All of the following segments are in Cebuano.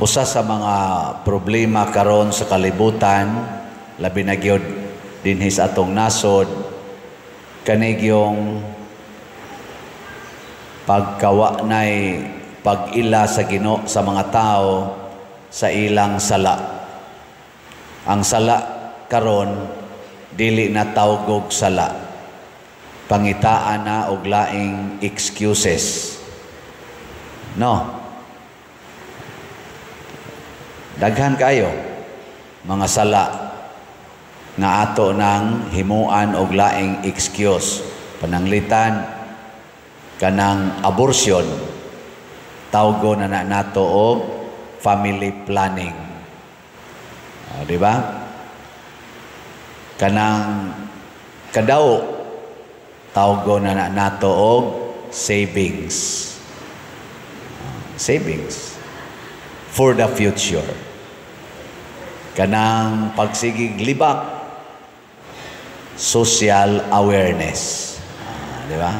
Usa sa mga problema karon sa kalibutan, labi na gyud dinhi sa atong nasod, kani gyung pagkawa nay pag-ila sa Ginoo sa mga tao sa ilang sala. Ang sala karon dili na tawgog sala. Pangitaan na og laing excuses. No. Daghan kayo mga sala nga ato nang himuan og laing excuse. Pananglitan kanang abortion, tawgo na na nato og family planning. O, di ba? Kanang kadaw, tawgo na na nato og savings. Savings for the future. Kanang pagsigig libak, social awareness. Di ba?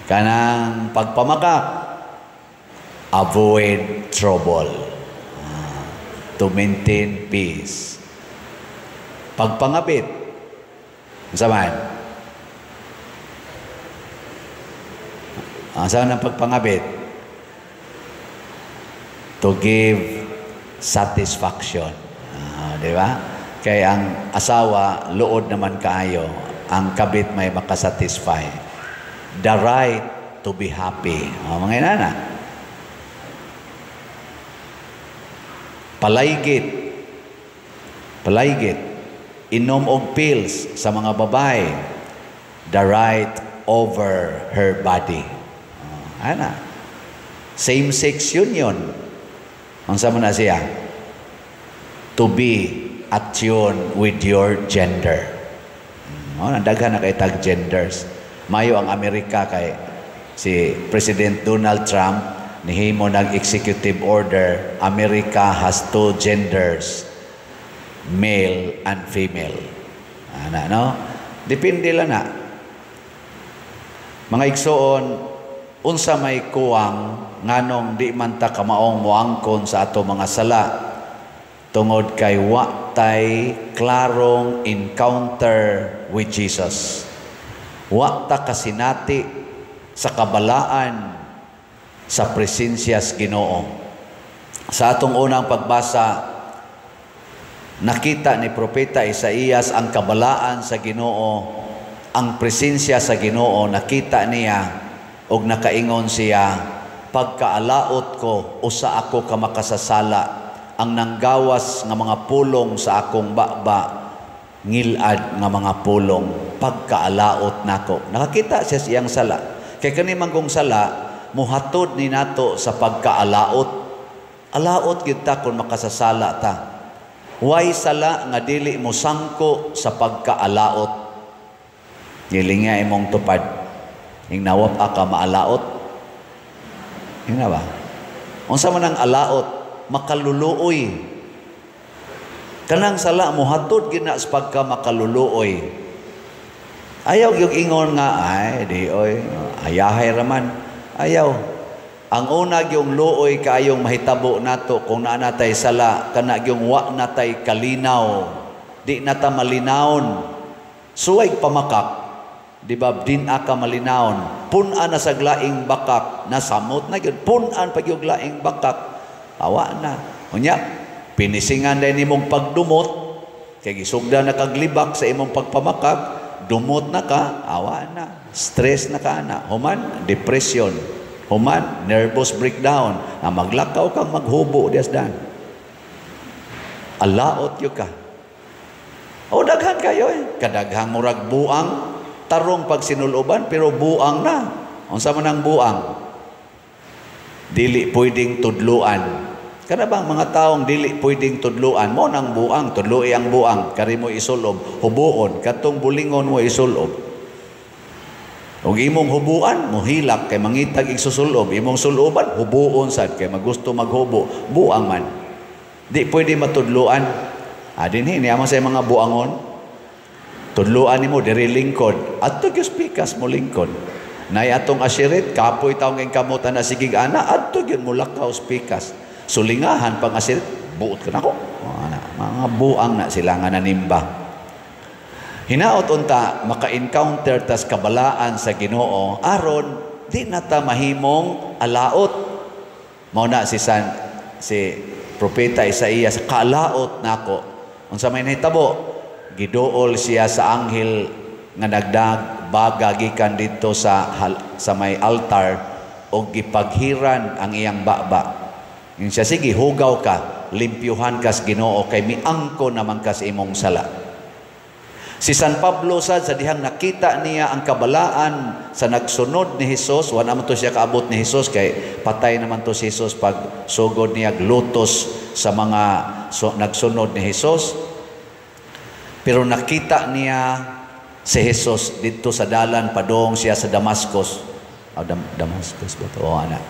Kanang pagpamakak, avoid trouble. To maintain peace. Pagpangabit, unsa man? Saan ang pagpangabit? To give satisfaction. Di ba? Kay ang asawa, luod naman kaayo. Ang kabit may makasatisfy. The right to be happy. O, mga inana. Palaygit. Palaygit. Inom og pills sa mga babae. The right over her body. Ana. Same-sex union. Unsa man na siya? To be at tune with your gender. Oh, daghan na kay tag genders. Mayo ang Amerika kay si President Donald Trump nihimo nag executive order, America has two genders, male and female. Ana, no? Depende lang na. Mga igsoon, unsa may kuwang nganong di man ta kamaong moangkon sa ato mga sala tungod kay wa tay klarong encounter with Jesus. Wa ta kasinati sa kabalaan sa presensya sa Ginoo. Sa atong unang pagbasa, nakita ni Propeta Isaías ang kabalaan sa Ginoo, ang presensya sa Ginoo, nakita niya og nakaingon siya, pagkaalaot ko, usa ako ka makasasala, ang nanggawas nga mga pulong sa akong baba, ngilad nga mga pulong, pagkaalaot nako. Nakakita siya siyang sala. Kay kani manggong sala, muhatod ni nato sa pagkaalaot. Alaot gyud ta kung makasasala ta. Way sala nga dili mo sangko sa pagkaalaot. Gilinga imong tupad. Ing nawap ka maalaot. Ing na ba? Unsa man ang alaot? Makaluluoy. Kanang sala muhatod gyud na sa pagka makaluluoy. Ayaw gyud ingon nga ay di oy ayahay raman. Ayaw. Ang una gyung luoy kaayong mahitabo nato kung naa natay sala, kana gyung wa natay kalinaw. Di nata malinawon. Suway pamakak. Di ba din aka malinawon. Pun-an na sa laing bakak, nasamot na gyud. Pun-an pa gyud laing bakak. Awa na. Unya, pinisingan din imong pagdumot, kay gisugda na kaglibak sa imong pagpamakak, dumot na ka, awa na. Stress na ka na. Human, depression. Human, nervous breakdown. Na maglakaw kang maghubo dias dan. Alaot yun ka. O daghan kayo eh. Kadaghang murag buang, tarong pag sinuloban, pero buang na. Unsa man ang buang? Dili pwedeng tudluan. Kana bang mga taong dili pwedeng tudluan, mo nang buang, tudloi ang buang, kari mo isulob, hubuon, katong bulingon mo isulob. Ug imong hubuan, mohilak kay mangitag igsusulob, imong suloban, hubuon sad kay magusto maghubo, buang man. Di pwede matudluan. Dinhi niya man sa mga buangon. Tudluan nimo diri lingkod, adto gyud pikas mo lingkod. Nay atong asirit, kapoy taong ing kamot ana sige ana adto gyud mulakaw sa pikas. Sulingahan pang asirit, buot ka nako. Ana, mga buang na sila nga nanimba. Hinaot unta maka-encounter tas kabalaan sa Ginoo aron di na ta mahimong alaot. Mao na si Propeta Isaías, kaalaot nako. Unsa may nahitabo? Giduol siya sa anghel nga nagdag baga gikan didto sa may altar og gipaghiran ang iyang baba. Yung siya, sige, hugaw ka, limpyuhan kas Ginoo kay miangko naman kas imong sala. Si San Pablo sad sa dihang nakita niya ang kabalaan sa nagsunod ni Hesus, wala man to siya kaabot ni Hesus kay patay naman to si Hesus pag sugod niya lutos sa mga nagsunod ni Hesus. Pero nakita niya si Hesus didto sa dalan padong siya sa Damascus. Oh, Damascus ba to? Oh, ana.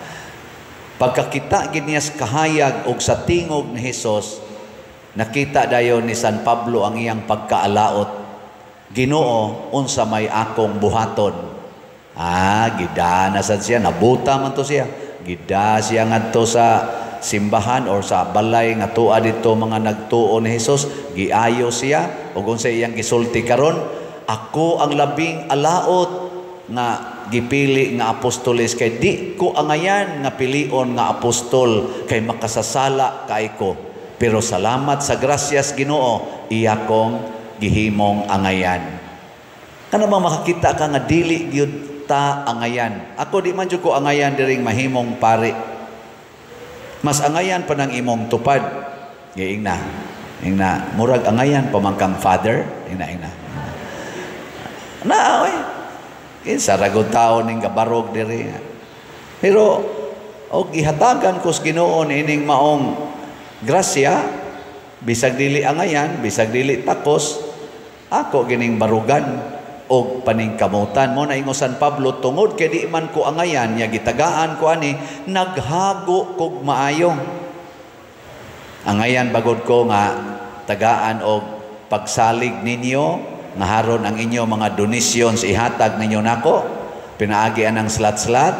Pagkakita gid niya sa kahayag og sa tingog ni Hesus, nakita dayon ni San Pablo ang iyang pagkaalaot. Ginoo, unsa may akong buhaton? Ah, gida na sad siya, nabuta man to siya. Gida siya ngadto sa simbahan or sa balay nga tuwa didto mga nagtuo ni Hesus, giayo siya ug unsa iyang gisulti karon, ako ang labing alaot nga gipili nga apostoles kay di ko angayan nga pilion nga apostol kay makasasala kay ko. Pero salamat sa grasyas Ginoo, iya kong gihimong angayan. Kana bang makakita ka nga dili gyud ta angayan? Ako di man jud ko angayan diring mahimong pari. Mas angayan pa ng imong tupad. Giing na. Ingna, murag angayan pa man kang father. Ingna, ingna. Na, oy. Kinsa ra gud tao ning gabarog diri. Pero og gihatagan ko sa Ginoo ining maong grasya, bisag dili angayan, bisag dili takos, ako gining barugan og paningkamutan. Mo na ingon San Pablo, tungod kay di man ko angayan, nya gitagaan ko ani, naghago kog maayo. Angayan bagod ko nga tagaan og pagsalig ninyo, nga haron ang inyo mga donations ihatag ninyo nako, pinaagi anang slat-slat.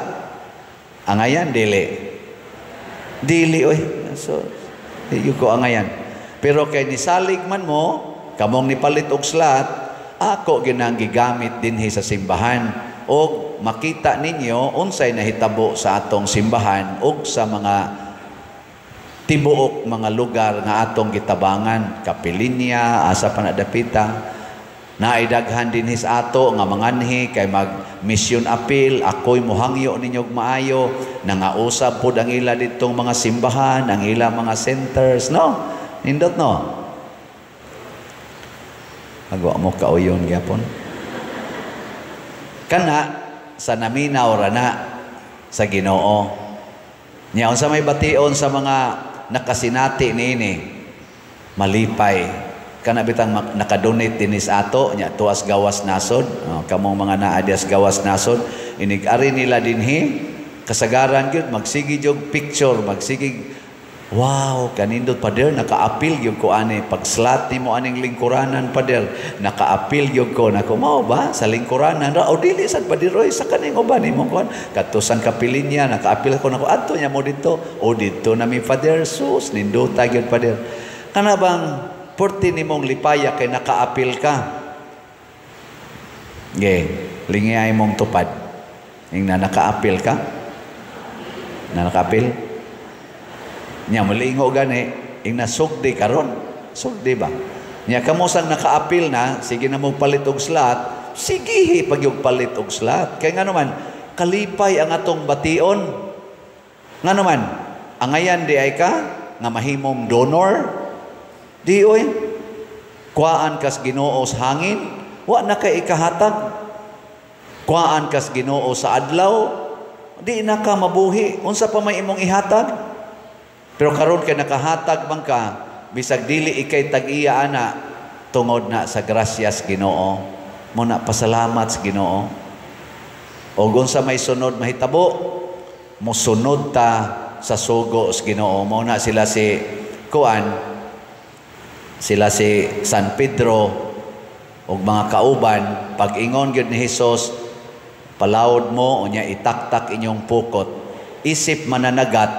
Angayan dili. Dili oy. So di ko angayan. Pero kay nisalig man mo, kamong nipalit og slat, ako ginang gigamit dinhi sa simbahan og makita ninyo unsay nahitabo sa atong simbahan og sa mga tibuok mga lugar nga atong gitabangan, Kapilinya, asa pa na dapita. Naidaghan dinhi sa ato nga manganhi kay mag mission appeal, ako'y mohangyo ninyo og maayo, nangausab pod ang ila ditong mga simbahan, ang ila mga centers, no? Nindot, no? Agwa mo kauyon gyapon. Kana sa naminaw ra na sa Ginoo. Nya unsa may bation sa mga nakasinati niini, malipay. Kana bitang nakadonate dinhi sa ato nya tuas gawas nasod, oh, kamong mga naa dias gawas nasod, inig-ari nila dinhi kasagaran gyud magsige jog picture, magsige wow, kanindot pader, naka-apil gyud ko ani pag slot nimo aning lingkuranan pader, naka-apil gyud ko nako mao ba sa lingkuranan ra o dili sad pader oy sa kaning uban nimo kuan kadto sang Kapilinya naka-apil ko nako adto nya mo didto o didto na mi pader, sus nindota gyud pader. Kana bang porti nimong lipaya kay naka-apil ka? Ge, lingay mong tupad. Ing na naka-apil ka? Na naka-apil? Nya malingo gani, ing nasugdi karon. Sugdi ba? Nya kamo sang naka-apil na, sige na mo palit og slot, sige pagyug palit og slot. Kay ngano man, kalipay ang atong bation. Ngano man, angayan di ay ka nga mahimong donor. Di oy, kuhaan kas Ginoo sa hangin, wa na kay ikahatag. Kuhaan kas Ginoo sa adlaw, di na ka mabuhi. Unsa pa may imong ihatag? Pero karon kay nakahatag man ka, bisag dili ikay tag-iya ana, tungod na sa grasyas Ginoo. Muna pasalamat sa Ginoo. Og unsa may sunod mahitabo, mosunod ta sa sugo sa Ginoo. Mao na sila si kuan, sila si San Pedro og mga kauban, pag-ingon gyud ni Hesus, Palawod mo, unya itaktak inyong pukot. Isip mananagat,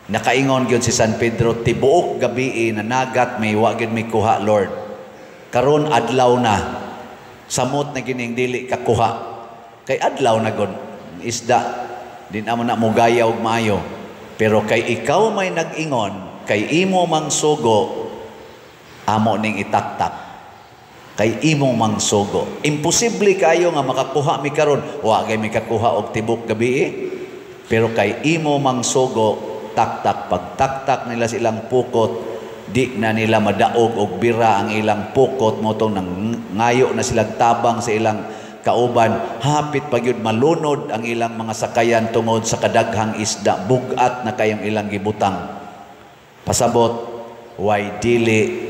nakaingon gyud si San Pedro, "Tibuok gabi nanagat mi, wa gyud mi kuha, Lord. Karon adlaw na. Samot na gining dili kakuha." Kay adlaw na gud, isda di na mo na mugaya og maayo. "Pero kay ikaw may nag-ingon, kay imo mang sugo, amo ning itaktak." Kay imo mang sugo. Imposible kayo nga makakuha mi karon. Wa gay mi kakuha og tibok gabi eh. Pero kay imo mang sugo, taktak. Pagtaktak nila silang pukot, di na nila madaog og bira ang ilang pukot mo tong nang ngayo na silang tabang sa ilang kauban. Hapit pa gyud malunod ang ilang mga sakayan tungod sa kadaghang isda, bugat na kayong ilang gibutang. Pasabot, way dili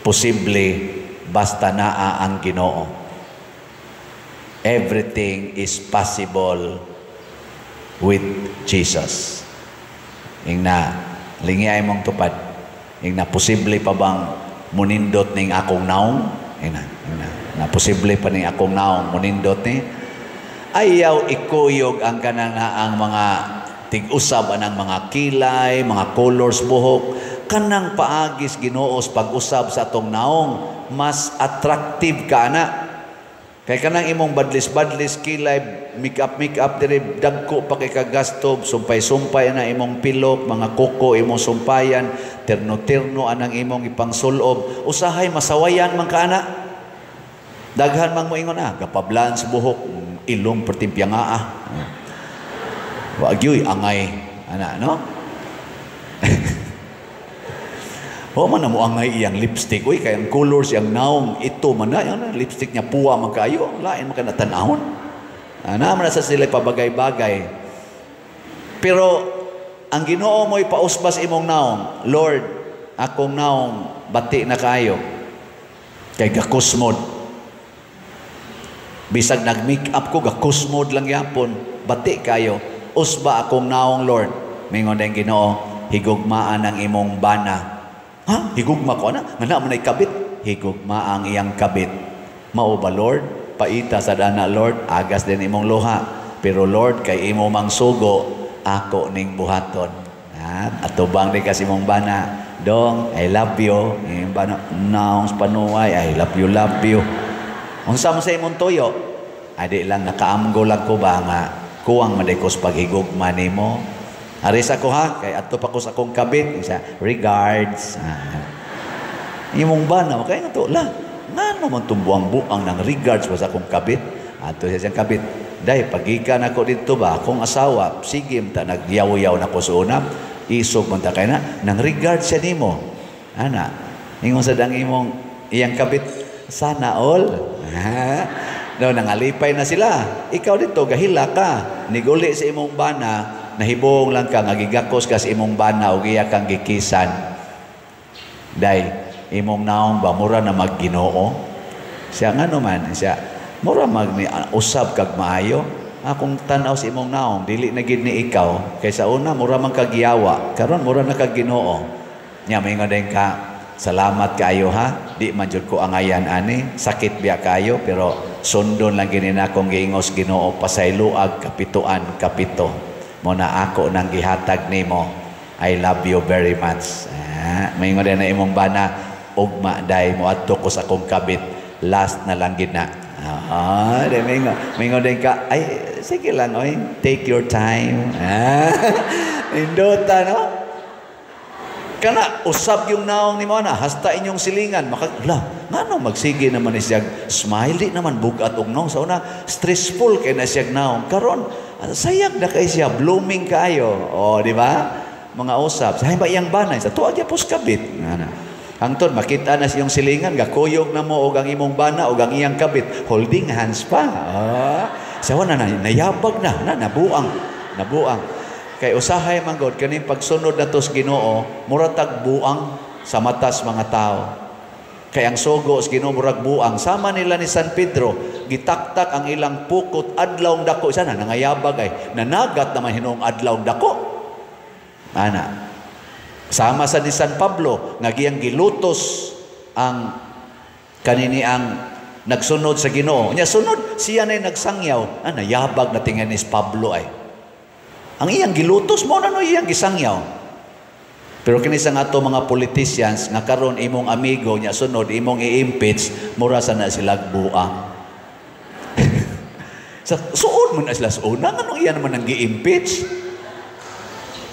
posible basta naa ang Ginoo. Everything is possible with Jesus. Ingna, lingi ay mong tupad. Ingna, posible pa bang munindot ning akong naong? Ingna, ingna, na posible pa ning akong naong munindot ni? Ayaw ikuyog ang kanang ang mga tig-usab anang mga kilay, mga colors buhok. Kanang paagis Ginoos pag-usab sa atong naong, mas attractive ka na. Kay kanang imong badlis-badlis kilay, make-up make-up dire, dagko pa kay kagasto, sumpay-sumpay na imong pilok, mga kuko imong sumpayan, terno-terno anang imong ipangsulob, usahay masawayan man ka ana. Daghan man moingon, ah, gapablan sa buhok, ilong pertimpya nga ah. Wa gyoy angay ana, no? Wa man na mo angay iyang lipstick. Uy, kay ang colors iyang naong ito man na, ang lipstick niya puwa man kayo, lain man ka na tan-awon. Ana man na sa sila pabagay-bagay. Pero ang Ginoo mo'y pausbas imong naong, "Lord, akong naong bati na kayo. Kay gakusmod. Bisag nag-make up ko, gakusmod lang yapon, bati kayo. Usba akong naong, Lord." Mingon ang Ginoo, "Higugmaan ang imong bana." Ha? Higugma ko ana? Nga na man ay kabit. Higugma ang iyang kabit. Mao ba, Lord? Paita sa dana, Lord, agas din imong luha. Pero Lord, kay imo mang sugo, ako ning buhaton. Ha? Atubang di kasi imong bana. Dong, I love you. Imong bana, naong panuay, I love you, love you. Unsa mo sa imong tuyo? Adi lang, nakaamgo lang ko ba nga kuwang man ko sa paghigugma nimo. Aris ako ha, kay adto pa ko sa akong kabit. Isa, regards. Ah. Imong bana, kay nga to, la, ngano man tong buang-buang ng regards pa sa akong kabit? Adto siya siyang kabit. Day, pagikan ako dito ba, akong asawa, sige ta nagyaw-yaw na ko sa una, isog man ta kay na, nang regards siya nimo. Ana, ingon sa dang imong iyang kabit, sana all. No, nangalipay na sila. Ikaw dito, gahila ka. Niguli sa imong bana, nahibong lang ka, nga gigakos ka sa imong bana, o iya kang gikisan. Day, imong naong ba, mura na magginoo? Siya nga naman, siya, mura mag ni, usab kag maayo. Akong tanaw sa imong naong, dili na gid ni ikaw. Kaysa una, mura man kagyawa. Karon mura na kag Ginoo. Nya, maingon din ka, "Salamat kaayo ha. Di man jud ko angayan ani. Sakit biya kayo, pero sundon lang gini na akong giingos Ginoo, pasayloag kapituan kapito. Mo na ako nang gihatag nimo. I love you very much." Ah, maingon din na imong bana, "Ugma day mo adto ko sa akong kabit. Last na lang gid na." Ah, di maingon. Maingon din ka, "Ay, sige lang, oy, take your time." Ah, indota, no? Kana usab yung naong ni mo na hasta inyong silingan maka la ngano magsige naman ni siyag smile, di naman bugat og naong. Sa una stressful kay na siyag naong, karon sayag na kay siya, blooming kaayo. Oh, di ba mga usab sa ba iyang banay sa tuag yapos kabit ana, hangtod makita na siyang silingan gakuyog na mo og ang imong bana og ang iyang kabit holding hands pa. Oh, sa na nayabag na, na nabuang nabuang. Kay usahay man god kaning pagsunod nato sa Ginoo, mura tag buang sa matas mga tao. Kay ang sugo sa Ginoo murag buang sama nila ni San Pedro, gitaktak ang ilang pukot adlaw dako, sana nangayabag ay nanagat naman hinuong adlaw dako. Ana. Sama sa ni San Pablo nga giyang gilutos ang kanini ang nagsunod sa Ginoo. Nya sunod siya na nagsangyaw. Ah, nayabag na tingali ni Pablo ay. Ang iyang gilutos mao na no iyang gisangyaw. Pero kini sa nga ato mga politicians nga karon imong amigo, nya sunod imong i-impeach, mura sa na sila buang. Sa suod mo na sila sa una, nganong iya naman ang gi-impeach?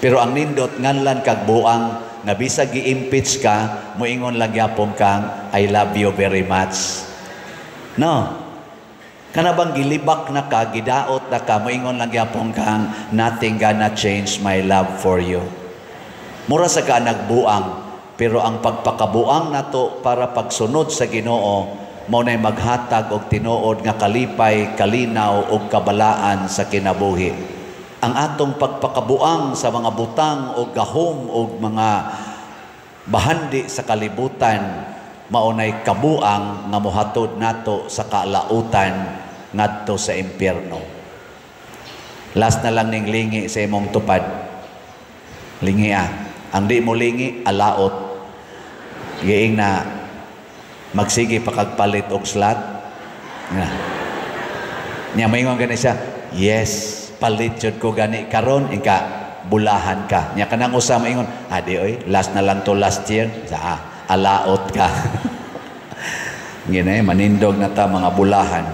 Pero ang nindot, nganlan kag buang nga bisag gi-impeach ka, moingon lang gyapon kang "I love you very much." No. Kana bang gilibak na ka, gidaot na ka, moingon lang gyapon kang "Nothing gonna change my love for you." Mura sa ka nagbuang, pero ang pagpakabuang nato para pagsunod sa Ginoo, mao nay maghatag og tinuod nga kalipay, kalinaw ug kabalaan sa kinabuhi. Ang atong pagpakabuang sa mga butang o gahom o mga bahandi sa kalibutan, maunay kabuang nga mohatod nato sa kalautan ngadto sa impyerno. Last na lang ning lingi sa imong tupad. Lingi ah. Ang di mo lingi, alaot. Giing na magsige pa kag palit og slot. Nga. Nya maingon gani siya, "Yes, palit jud ko gani karon," inka bulahan ka. Nya kanang usa maingon, "Ah, di oy, last na lang to last year." Sa ah, alaot ka. Gini, manindog na ta mga bulahan.